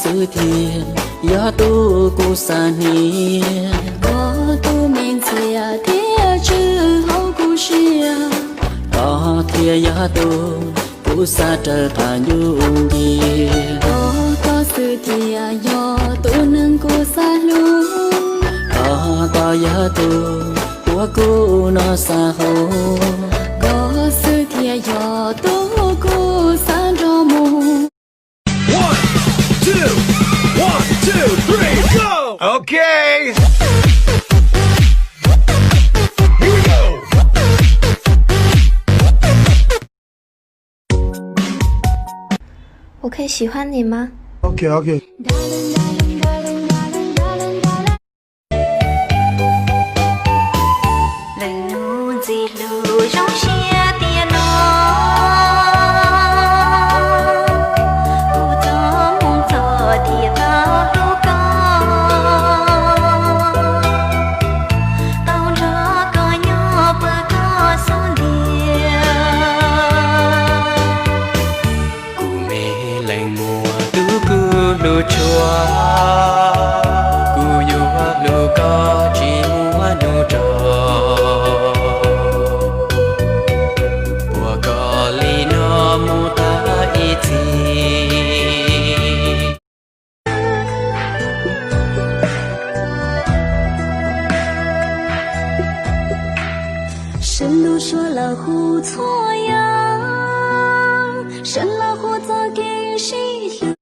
Xwb thiaj yog tus kuv xav hnia, koj tus me ntxhias thiab tswj hauv kuv siab. Koj thiaj yog tus kuv xav raws qab ncuj nci, koj xwb thiaj yog tus neeg kuv xav hlub. Koj yog tus uas kuv no xav hu, koj xwb thiaj yog tus kuv xav nrog mus. One, two, one, two, three, go! Okay. Here we go. 我可以喜欢你吗？ OK, OK. Leej nus ntxim hlub zoo siab tiag no, kuv txoj hmoo txog thiaj tau hlub koj, tau nrog koj nyob pw koj xub ntiag. Kuv me leej muam tus kuv hlub tshua, kuv yuav hlub koj tsis muaj hnub rau, puas koj li no mus tag ib txhis. Sawv ntxov suav lawv hu txhua yam, sawv ntxov hu txoj kev sib hlub.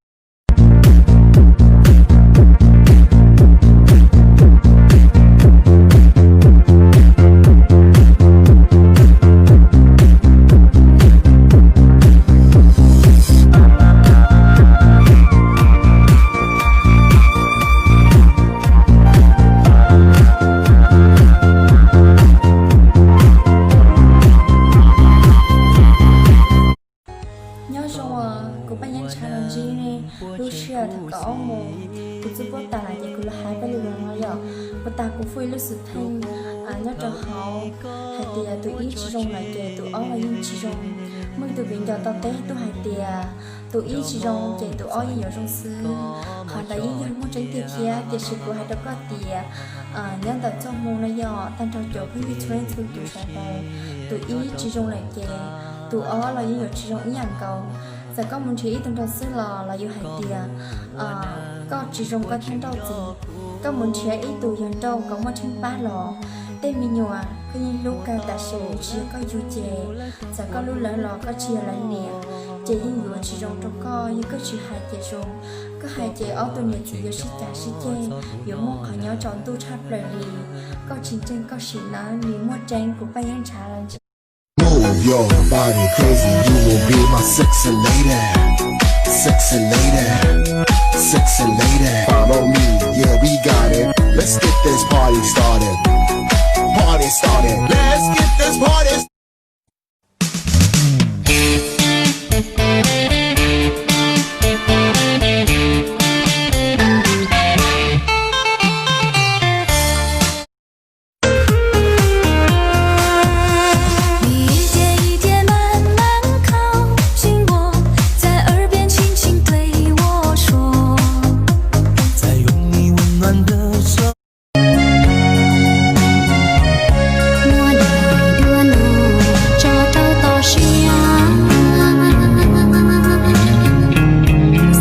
Nyob zoo, kuv Paj Yeeb Ntshav los ntsib nej lub sij hawm thaum kaum ob moos, kuv txuj puab tas lawm ces kuv los hais peb li no yom. Puag ta kuv fuj ib lub xwm txheej nyob rau hauv hais tias tus ib tsis zoo lawm ces tus ob los yeej tsis zoo. Muaj ib tug viv ncaus tau teb tuaj hais tias tus ib tsis zoo ces tus ob yeej yuav zoo xwb. Qhov ntawd yeej yog muaj tseeb tiag thiab, tiam sis kuv hais rau koj tias nyob ntawm txoj hmoo no yog tag nrho cov phooj ywg txhua leej txhua tus sawv daws, tus ib tsis zoo lawm ces tus ob los yeej yuav tsis zoo ib yam nkaus. Txawm koj mus nrhiav ib tug nraug xwb los los yus hais tias koj tsis zoo koj thiaj nrauj txiv. Koj mus nrhiav ib tug yog nrauj kom muaj tsheej pab los tej me nyuam koj yeej hlub kawg tab sis tsis yog koj yug ces txawm koj hlub lawv los koj tsis yog lawv niam ces yeej yuav tsis zoo rau koj. Yog koj tsis hais ces zoo, koj hais ces ob tug niam txiv yuav sib cav sib ceg, yuav muaj qhov nyob tsaus ntuj tshaj plaws li. Koj tsis ntseeg koj sim lawv, nws muaj tseeb, kuv Paj Yeeb Ntshav los ntsib. Move your body crazy, you will be my sexy lady. Sexy lady, sexy lady. Follow me, yeah, we got it. Let's get this party started. Party started. Let's get this party started. Muab daim duab no tso rau toj siab,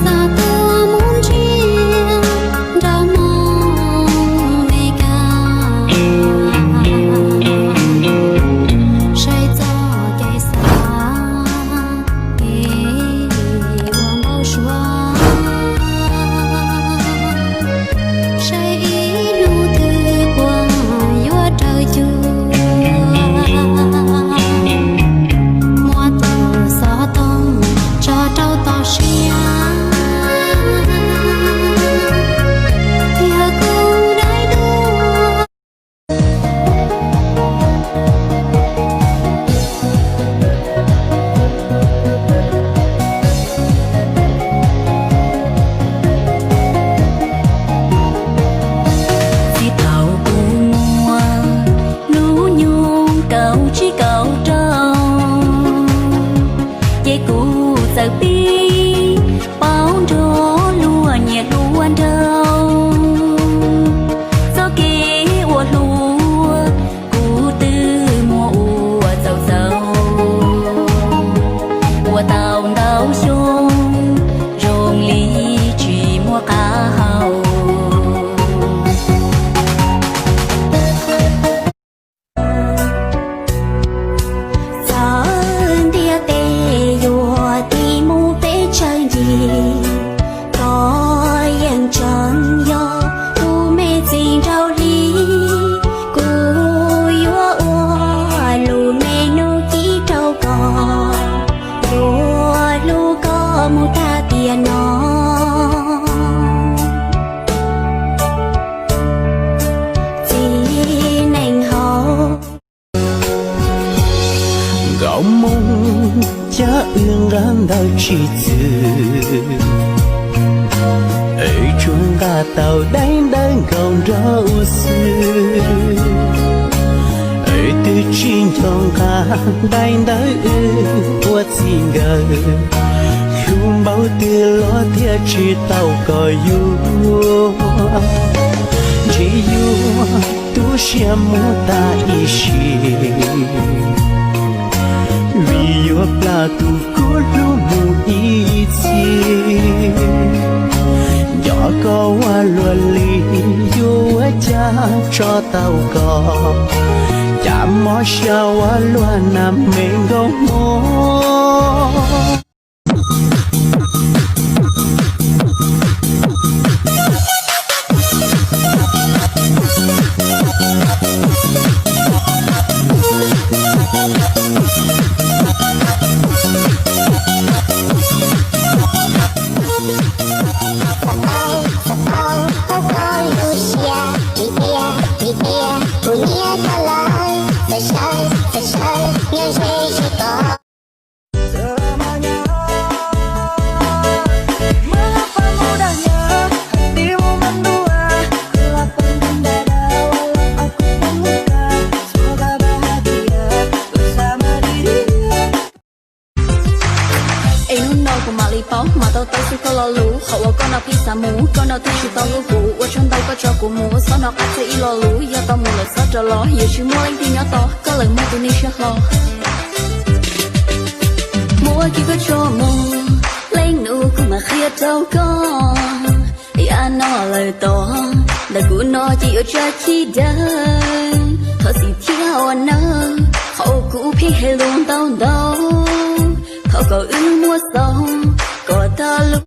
xav tuaj mus ntsia nraug Hmoob Mes Kas, saib txoj kev xav kev ua npau suav. Saib ib hnub twg puas yuav raws cuag, muab tus xov tooj tso rau toj siab, yog kuv daim duab. Txij thaum kuv muaj hnub nyoog kaum tsib kaum rau, ces kuv txawm pib paub nrog luag nyias nraug, txoj kev ua hluas kuv twb muaj ua txaus txaus, ua tau ntau xyoo zoo li tsis muaj qab hau. Txawm ntiaj teb yuav tig mus peb tsawg ncig, koj yeej tseem yog tus me txiv nraug hli. Kuv yuav ua lub me nuj ci rau koj, yuav hlub koj mus tag tiam no. Txiv neej hauv, nkauj Hmoob cab wb nqa ntawv tsis txwm, es tsuas nqa tau daim ntawv nkauj nraug xwb. Es twb tsis nco nqa daim ntawv wb ua txij nkawm, hlub npaum twg los thiaj tsis tau koj yuav. Ntshe yuav tu siab mus tag ib sim, vim yuav plam tus koj hlub mus ib txhis. Nco koj ua luaj li, yuav ua cas tso tau koj, cas mob siab ua luaj na me nkauj Hmoob. Es hnub no kuv mam li paub, mam tau tau xwb koj lo lus. Qhov uas koj noj pizza mus, koj noj twb tsis tau hlub kuv. Ua tsaug ntau koj tso kuv mus, txhob nov qab txhawj ib lo lus. Yog tau mus lawm txhob rov los, yuav tsis muaj leej twg nyob tos koj lawm, muaj tus neeg siab hlo. Muab kiag koj tso mus, leej nus kuv mam qhia rau koj. Yav no lawm tod, ntawm kuv no ces yuav tsa chib daws. Thov txim thiab ua nawb, qhov uas kuv pheej hais lus ntau ntau. Thov kom wb muaj xaus, kom tag lub